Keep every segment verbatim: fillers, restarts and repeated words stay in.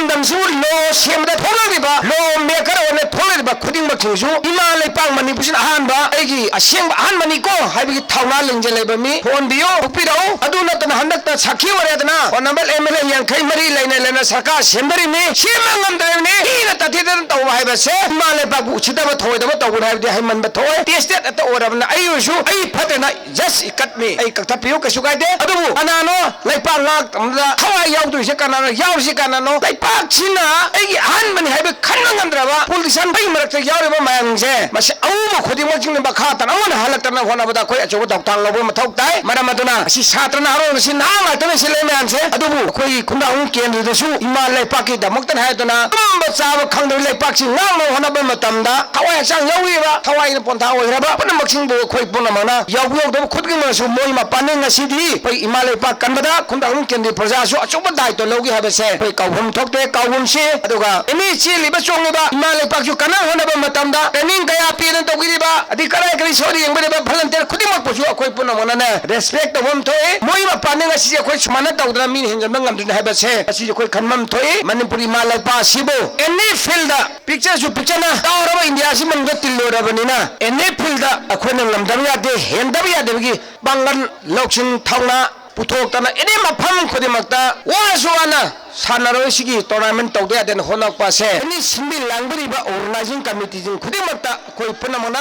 ꯂꯝꯗꯝꯁꯤꯕꯨ ꯂꯣ ꯁꯦꯝꯕꯗ ꯊꯣꯛꯂꯛꯂꯤꯕ, ꯂꯣ ꯃꯦꯀꯔ ꯑꯣꯏꯅ ꯊꯣꯛꯂꯛꯂꯤꯕ ꯈꯨꯗꯤꯡꯃꯛꯁꯤꯡꯁꯨ ꯏꯃꯥ ꯂꯩꯄꯥꯛ ꯃꯅꯤꯄꯨꯔꯁꯤꯅ ꯑꯍꯥꯟꯕ, ꯑꯩꯒꯤ ꯑꯁꯦꯡꯕ ꯑꯍꯥꯟꯕꯅꯤꯀꯣ ꯍꯥꯏꯕꯒꯤ ꯊꯧꯅꯥ ꯂꯤꯡꯖꯦꯜ ꯂꯩꯕ ꯃꯤ ꯊꯣꯛꯍꯟꯕꯤꯌꯨ, ꯊꯣꯛꯄꯤꯔꯛꯎ꯫ ꯑꯗꯨ ꯅꯠꯇꯅ ꯍꯟꯗꯛꯇ ꯁꯥꯈꯤ ꯑꯣꯏꯔꯦꯗꯅ, ꯍꯣꯅꯔꯦꯕꯜ ꯑꯦꯝ ꯑꯦꯜ ꯑꯦ ꯌꯥꯡꯈꯩ ꯃꯔꯤ ꯂꯩꯅ ꯂꯩꯅ ꯁꯔꯀꯥꯔ ꯁꯦꯝꯗꯔꯤꯕꯅꯤ, ꯁꯦꯝꯕ ꯉꯝꯗ꯭ꯔꯤꯕꯅꯤ꯫ ꯃꯤꯅ ꯇꯥꯊꯤꯗꯅ ꯇꯧꯕ ꯍꯥꯏꯕꯁꯦ ꯏꯃꯥ ꯂꯩꯄꯥꯛꯄꯨ ꯎꯁꯤꯠꯇꯕ, ꯊꯧꯑꯣꯏꯗꯕ ꯇꯧꯕꯅꯤ ꯍꯥꯏꯕꯗꯤ ꯍꯥꯏꯃꯟꯕ ꯊꯣꯛꯑꯣꯏ꯫ ꯇꯦꯁꯇꯦꯠ ꯑꯇ ꯑꯣꯏꯔꯕꯅꯤꯅ ꯑꯩ ꯑꯣꯏꯔꯁꯨ ꯑꯩ ꯐꯠꯇꯅ ꯖꯁ ꯏꯀꯠ ꯃꯤ, ꯑꯩ ꯀꯛꯊꯠꯄꯤꯌꯨ, ꯀꯩꯁꯨ ꯀꯥꯏꯗꯦ꯫ ꯑꯗꯨꯕꯨ ꯀꯅꯥꯅꯣ ꯂꯩꯄꯥꯛ ꯉꯥꯛꯇꯕꯗ ꯊꯋꯥꯏ ꯌꯥꯎꯗꯣꯏꯁꯦ ꯀꯅꯥꯅꯣ? ꯌꯥꯎꯔꯤꯁꯦ ꯀꯅꯥꯅꯣ? ꯂꯩꯄꯥꯛꯁꯤꯅ ꯑꯩꯒꯤ ꯑꯍꯟꯕꯅꯤ ꯍꯥꯏꯕ ꯈꯟꯕ ꯉꯝꯗ꯭ꯔꯕ ꯄꯣꯂꯤꯇꯤꯁꯤꯌꯥꯟ ꯑꯩꯒꯤ ꯃꯔꯛꯇ ꯌꯥꯎꯔꯤꯕ ꯃꯌꯥꯝꯁꯦ, ꯃꯁꯤ ꯑꯎꯕ ꯈꯨꯗꯤꯡꯃꯛꯁꯤꯡꯅ ꯃꯈꯥ ꯇꯥꯅ ꯑꯃꯨꯛ ꯍꯟꯅ ꯍꯜꯂꯛꯇꯅ ꯍꯣꯠꯅꯕꯗ ꯑꯩꯈꯣꯏ ꯑꯆꯧꯕ ꯊꯧꯗꯥꯡ ꯂꯧꯕ ꯃꯊꯧ ꯇꯥꯏ꯫ ꯃꯔꯝ ꯑꯗꯨꯅ ꯉꯁꯤ ꯁꯥꯇ꯭ꯔ ꯅꯍꯥꯔꯣꯜ, ꯉꯁꯤ ꯅꯍꯥ ꯉꯥꯛꯇꯅ ꯁꯤ ꯂꯩ ꯃꯌꯥꯝꯁꯦ, ꯑꯗꯨꯕꯨ ꯑꯩꯈꯣꯏꯒꯤ ꯈꯨꯟꯗꯥꯍꯨꯝ ꯀꯦꯟꯗ꯭ꯔꯗꯁꯨ ꯏꯃꯥ ꯂꯩꯄꯥꯛꯀꯤꯗꯃꯛꯇꯅꯤ ꯍꯥꯏꯗꯨꯅ ꯇꯨꯝꯕ ꯆꯥꯕ ꯈꯪꯗꯕ ꯂꯩꯄꯥꯛꯁꯤ ꯉꯥꯛꯅꯕ ꯍꯣꯠꯅꯕ ꯃꯇꯝꯗ ꯊꯋꯥꯏ ꯍꯛꯆꯥꯡ ꯌꯥꯎꯔꯤꯕ, ꯊꯋꯥꯏꯅ ꯄꯣꯟꯊꯥ ꯑꯣꯏꯈ꯭ꯔꯕ ꯄꯨꯝꯅꯃꯛꯁꯤꯡꯕꯨ ꯑꯩꯈꯣꯏ ꯄꯨꯝꯅꯃꯛꯅ ꯌꯥꯎꯕ ꯌꯥꯎꯗꯕ ꯈꯨꯗꯤꯡꯃꯛꯁꯨ ꯃꯣꯏ ꯃꯄꯥꯟꯅꯤ꯫ ꯉꯁꯤꯗꯤ ꯑꯩꯈꯣꯏ ꯏꯃꯥ ꯂꯩꯄꯥꯛ ꯀꯟꯕꯗ ꯈꯨꯟꯗꯥꯍꯨꯝ ꯀꯦꯟꯗ꯭ꯔꯒꯤ ꯄ꯭ꯔꯖꯥꯁꯨ ꯑꯆꯧꯕ ꯗꯥꯏꯇ꯭ꯋ ꯂꯧꯒꯦ ꯍꯥꯏꯕꯁꯦ ꯑꯩꯈꯣꯏ ꯀꯥꯎꯐꯝ ꯊꯣꯛꯇꯦ, ꯀꯥꯎꯐꯝꯁꯤ꯫ ꯑꯗꯨꯒ ꯑꯦꯅꯤ ꯆꯦꯜꯂꯤꯕ ꯆꯣꯡꯂꯤꯕ ꯏꯃꯥ ꯂꯩꯄꯥꯛꯁꯨ ꯀꯟꯅ ꯍꯣꯠꯅꯕ ꯃꯇꯝꯗ ꯇ꯭ꯔꯦꯅꯤꯡ ꯀꯌꯥ ꯄꯤꯗꯅ ꯇꯧꯕꯤꯔꯤꯕ, ꯑꯗꯩ ꯀꯗꯥꯏ ꯀꯔꯤ ꯁꯣꯏꯔꯤ ꯌꯦꯡꯕꯤꯔꯤꯕ ꯚꯣꯂꯟꯇꯤꯌꯔ ꯈꯨꯗꯤꯡꯃꯛꯄꯨꯁꯨ ꯑꯩꯈꯣꯏ ꯄꯨꯝꯅꯃꯛꯅꯅꯦ ꯔꯦꯁꯄꯦꯛ ꯇꯧꯕ ꯑꯃ ꯊꯣꯛꯏ꯫ ꯃꯣꯏ ꯃꯄꯥꯟꯗ ꯉꯁꯤꯁꯦ ꯑꯩꯈꯣꯏ ꯁꯨꯃꯥꯏꯅ ꯇꯧꯗꯅ ꯃꯤꯅ ꯍꯦꯟꯖꯟꯕ ꯉꯝꯗ꯭ꯔꯤꯅꯤ ꯍꯥꯏꯕꯁꯦ ꯉꯁꯤꯁꯦ ꯑꯩꯈꯣꯏ ꯈꯟꯕ ꯑꯃ ꯊꯣꯛꯏ꯫ ꯃꯅꯤꯄꯨꯔ ꯏꯃꯥ ꯂꯩꯄꯥꯛ ꯑꯁꯤꯕꯨ ꯑꯦꯅꯤ ꯐꯤꯜꯗ, ꯄꯤꯛꯆꯔꯁꯨ ꯄꯤꯛꯆꯔꯅ ꯆꯥꯎꯔꯕ ꯏꯟꯗꯤꯌꯥꯁꯤ ꯃꯅꯨꯡꯗ ꯇꯤꯜꯂꯨꯔꯕꯅꯤꯅ ꯑꯦꯅꯤ ꯐꯤꯜꯗ ꯑꯩꯈꯣꯏꯅ ꯉꯝꯗꯕ ꯌꯥꯗꯦ, ꯍꯦꯟꯗꯕ ꯌꯥꯗꯕꯒꯤ ꯄꯥꯡꯒꯜ, ꯂꯧꯁꯤꯡ, ꯊꯧꯅꯥ ꯄꯨꯊꯣꯛꯇꯅ ꯑꯦꯅꯤ ꯃꯐꯝ ꯈꯨꯗꯤꯡꯃꯛꯇ ꯋꯥꯔꯁꯨ ꯋꯥꯅ ꯁꯥꯟꯅꯔꯣꯏꯁꯤꯒꯤ ꯇꯣꯔꯅꯥꯃꯦꯟ ꯇꯧꯗ ꯌꯥꯗꯦꯅ ꯍꯣꯠꯅꯔꯛꯄ ꯑꯁꯦ ꯑꯦꯅꯤ ꯁꯤꯟꯕꯤ ꯂꯥꯡꯕꯤꯔꯤꯕ ꯑꯣꯔꯒꯅꯥꯏꯖꯤꯡ ꯀꯃꯤꯇꯤꯁꯤꯡ ꯈꯨꯗꯤꯡꯃꯛꯇ ꯑꯩꯈꯣꯏ ꯄꯨꯝꯅꯃꯛꯅ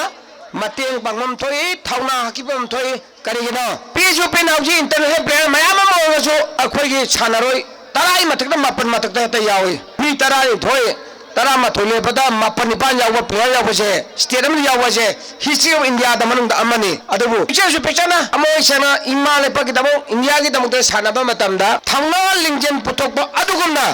ꯃꯇꯦꯡ ꯄꯥꯡꯕ ꯑꯃ ꯊꯣꯛꯏ, ꯊꯧꯅꯥ ꯍꯥꯞꯈꯤꯕ ꯑꯃ ꯊꯣꯛꯏ꯫ ꯀꯔꯤꯒꯤꯅꯣ? ꯄꯤꯛꯑꯁꯨ ꯄꯤꯛꯅ ꯍꯧꯖꯤꯛ ꯏꯟꯇꯔꯅꯦꯁꯅꯦꯜ ꯄ꯭ꯂꯦꯌꯔ ꯃꯌꯥꯝ ꯑꯃ ꯑꯣꯏꯔꯒꯁꯨ ꯑꯩꯈꯣꯏꯒꯤ ꯁꯥꯟꯅꯔꯣꯏ ꯇꯔꯥꯒꯤ ꯃꯊꯛꯇ ꯃꯥꯄꯟ ꯃꯊꯛꯇ ꯍꯦꯛꯇ ꯌꯥꯎꯏ꯫ ꯃꯤ ꯇꯔꯥꯅꯤꯊꯣꯏ, ꯇꯔꯥꯃꯥꯊꯣꯏ ꯂꯦꯞꯄꯗ ꯃꯥꯄꯟ ꯅꯤꯄꯥꯟ ꯌꯥꯎꯕ ꯄ꯭ꯂꯦꯌꯔ ꯌꯥꯎꯕꯁꯦ, ꯁ꯭ꯇꯦꯠ ꯑꯃꯗ ꯌꯥꯎꯕꯁꯦ history of India ꯗ ꯃꯅꯨꯡꯗ ꯑꯃꯅꯤ꯫ ꯑꯗꯨꯕꯨ ꯄꯤꯛꯆꯔꯁꯨ ꯄꯤꯛꯆꯔꯅ ꯊꯃꯣꯏ ꯁꯦꯡꯅ ꯏꯃꯥ ꯂꯩꯄꯥꯛꯀꯤꯗꯃꯛ, ꯏꯟꯗꯤꯌꯥꯒꯤꯗꯃꯛꯇ ꯁꯥꯟꯅꯕ ꯃꯇꯝꯗ ꯊꯧꯅꯥ ꯂꯤꯡꯖꯦꯜ ꯄꯨꯊꯣꯛꯄ ꯑꯗꯨꯒꯨꯝꯅ